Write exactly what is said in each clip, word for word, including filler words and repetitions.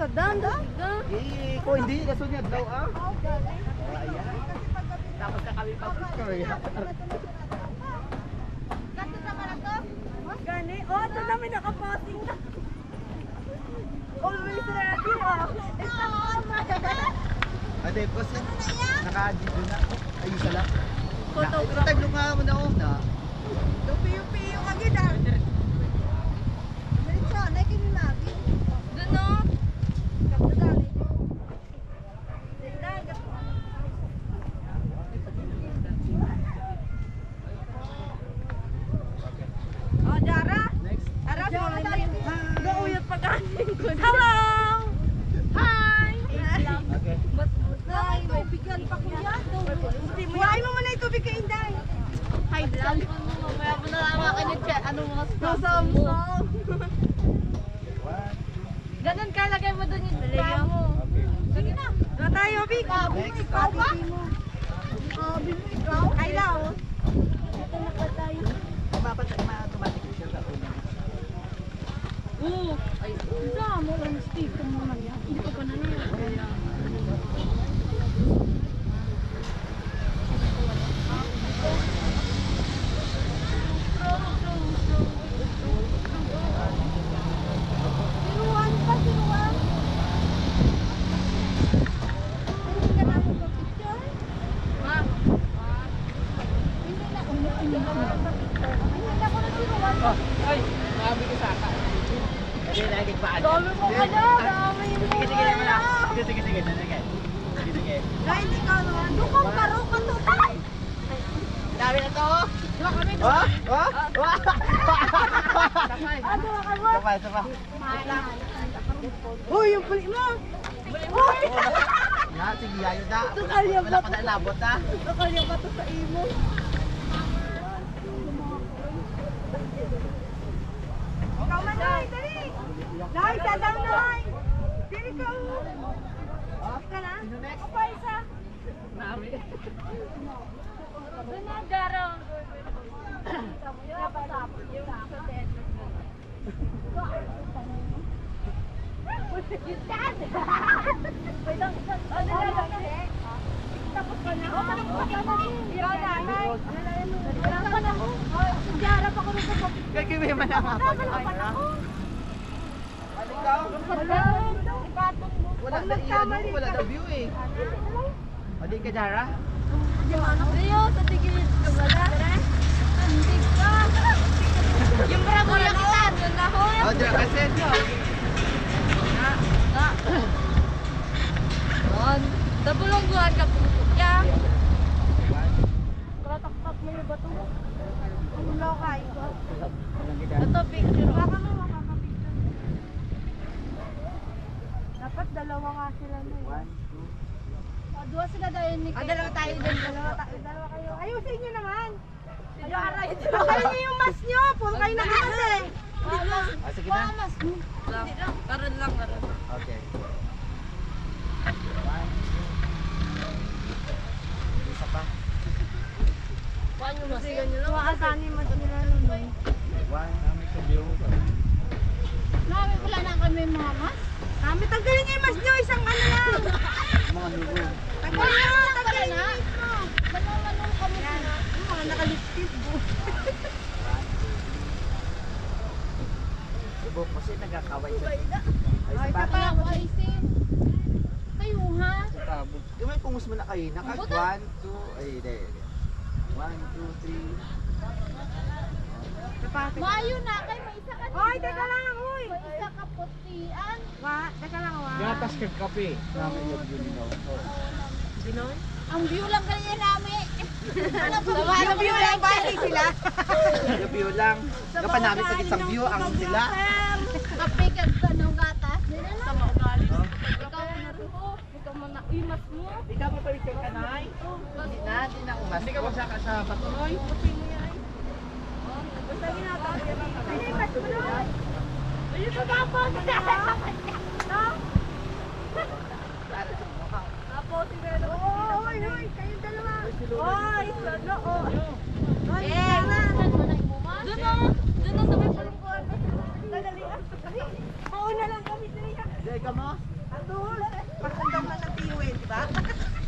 Dan, dan. Yay! Ko hindi, kaso niya daw, ah. Oh, ayan. Tapos na kami pag-, sorry. Ganto na pala to? Gani? Oh, ito na, may nakaposing na. Always ready, ah. Ate, boss, naka-video na. Ay, isa lang. Photographer. Taglo nga mo na, oh, na. Lupi-lupi yung agad, ah. Diretso, anay kini lagi. Doon, no? Kapag dali. Oh, Dara. Next. Dara, Dara, follow tayo. Gauyot pa galing ko. Hello! Hi! Okay. Mas, mas, ay, may bigyan pa ko yan. Buhay mo muna yung tubig kay Inday. Hi, vlog. Mamaya mo na lang ako ni Che. Ano mga sponsor mo? Ganun ka, lagay mo dun yung spam mo. Okay. Sige na. Doon tayo, Vic. Next. Ikaw ba? Ay, lao. Ito na pa tayo. Mapatay, ma-automatic siya sa una. Oo. Ay, isa mo lang, stick mo naman yan. Hindi pa pa na. Tiruan pa, tiruan. Hindi ka na ako picture? Ma. Hindi na, hindi na ako picture. Hindi na ako nagtiruan. Oh, ay, sabi ko sa ka. Kasi lagi pa. Dami mo ka na, dami mo. Sige, sige, sige, sige, sige, sige. Sige, sige. Ay, hindi ka naman. Dukang baro ka to, tay. Dami na to. Dua kami, dua. Ha? Ha? Ha? Ah, dua ka mo. Isa pa, isa pa. Uy, yung puli mo. Uy! Na, sige, ayos na. Wala, wala pa na inabot na. Nakalya ba to sa imo? Ikaw man, Nay, dali. Nay, sa daw, Nay. Dili ka, oh. Ka na? Ako pa isa. Nami. Doon na, Daro. Tapos ka na. Ikaw na, Nay. Wala pa na. Diara pa ko rin sa. Kaya kiwi man ang hapon. Wala na, ano, wala na view eh. Adi ka, Dara? Ayo, sa tigil ka ba, Dara? Andig ka. Yung bravo yung kita, yun na, hoy. Oh, Dara, kasi. Na, na. Yun. Nabulungguan ka, puto. Ya. Kataktak mo yung bato. Ang lakay. Ito, picture. Baka mo makakapicture. Dapat dalawa nga sila na yun. One, two. Ah, dua sila dahil ni. Ah, dalawa tayo dun. Dalawa tayo, dalawa kayo. Ayaw sa inyo naman. Ayaw, aray. Baka niyo yung mask nyo. Puro kayo nag-mask eh. Ah, sige na. Lang, karon lang, karon. Okay. One, two. Isa pa. Kuha nyo, mas. Sige, nyo lang. Kuha ka ni mas nila, no, no. One. Nami, wala na kami mga mas. Nami, tanggalin niyo yung mas nyo, isang ano lang. Mga nubo. Tanggalin nyo, tanggalin nyo. Manong-manong kami. Yan. Yung mga nakalipstick, bo. Subok kasi nagkakaway sa. Ay, isa pa. Ay, sin. Kayo, ha? Sa tabog. Di may pungos mo na kayo. Naka one, two, ay, di, di. One, two, three. Maayo na, kay may isa ka. Hoy, teka lang, hoy. May isa ka putian. Wa, teka lang, wa. Gatas kag kape. Nami yung ginaw. Ginaw? Ang view lang kaya nami. Ano ba? Yung view lang ba? Sila? Yung view lang. Kapanami sa isang view ang sila. Kape kag ano, gatas. Di na lang. Sa maugali. Oh. Ikaw na to. Ikaw man na. Uy, mas mo. Ikaw pa picture ka, Nay? Oh. Hindi na, hindi na umas. Hindi ka magsaka sa bato. Oy, okay mo yan. Oh, basta ginatag mo yan. Hindi, mas mo na. Ayun, kagapon. No? Tapos, si Reno, oo, hoy, hoy, kayong dalawa. Hoy, solo, oh. Hoy, eh, tara. Doon na, doon na sa may palungkuhan. Madali, ah. Mauna lang kami, Dre. Hindi, ikaw Adol, pasundang na ng T U N, di ba?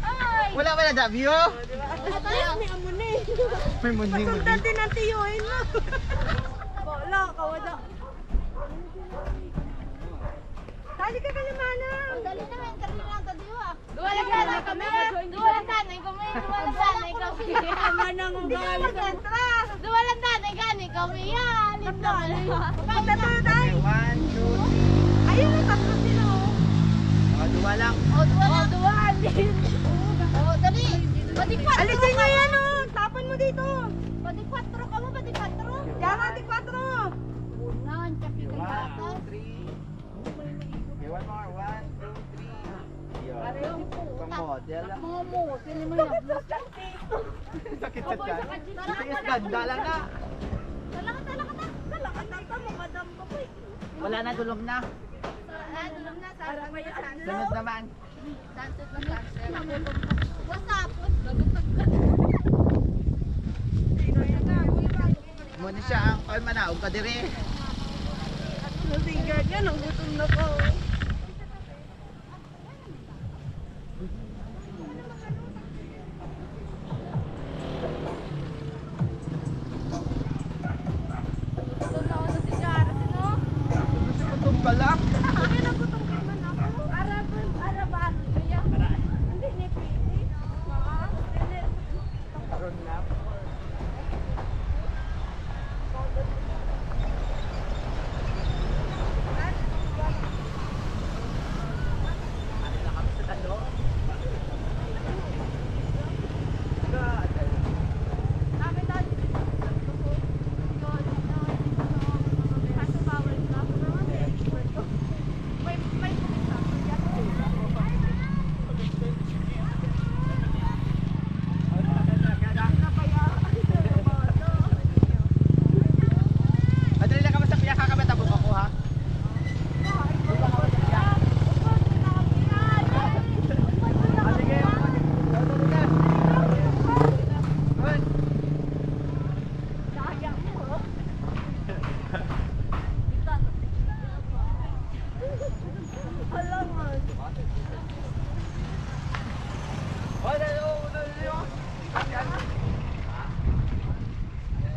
Ay! Wala, wala, W. Di ba? At least may amo ni. May muni, muni. Pasundang din ng T U N, no? Wala, kawada. Dali ka kaya, manang. Dali na, may interview lang sa diwa. Duwa lang na kami. Duwa lang na, nay kami. Duwa lang na, nay kami. Manang, ang galing. Duwa lang na, nay gani kami. Yan, ito. Punta tayo, tay. Okay, one, two, three. Ayun, ang tatlo sila, oh. Mga duwa lang. Oh, duwa lang. Oh, duwa din. Oh, dali. Pati kwatro. Alisin niyo yan, oh. Tapan mo dito. Pati kwatro ka mo, pati kwatro. Yan, pati kwatro. Unan, tsaka One, two, three. Okay, one more. One, two, three. Yun. Pang model. Momo, sino mo yan? Sakit sa tiyan. Tiis ganda lang na. Talakad, talakad, talakad. Talakad na ito, madam ko po eh. Wala na, dulom na. Ah, dulom na. Sarap pa yan. Sunod naman. What's up? Mo ni siya ang, ay, manaog ka diri. Nasigar niya, nagutom na ko. Gutom na ako sa sigaret, no? Gutom ka lang? Kami nagutom man ako. Ara, ara ba, ano kaya? Hindi ni pwede. Mga, hindi. Karon na. Madali na ka, basta piyaka ka, mata, buka ko, ha? Ah, sige. Good.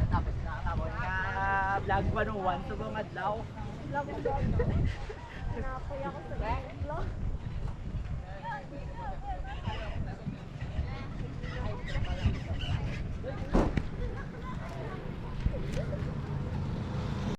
Tapos na ang amon nga vlog one oh one sa mga adlaw. Tinapay ako sa vlog.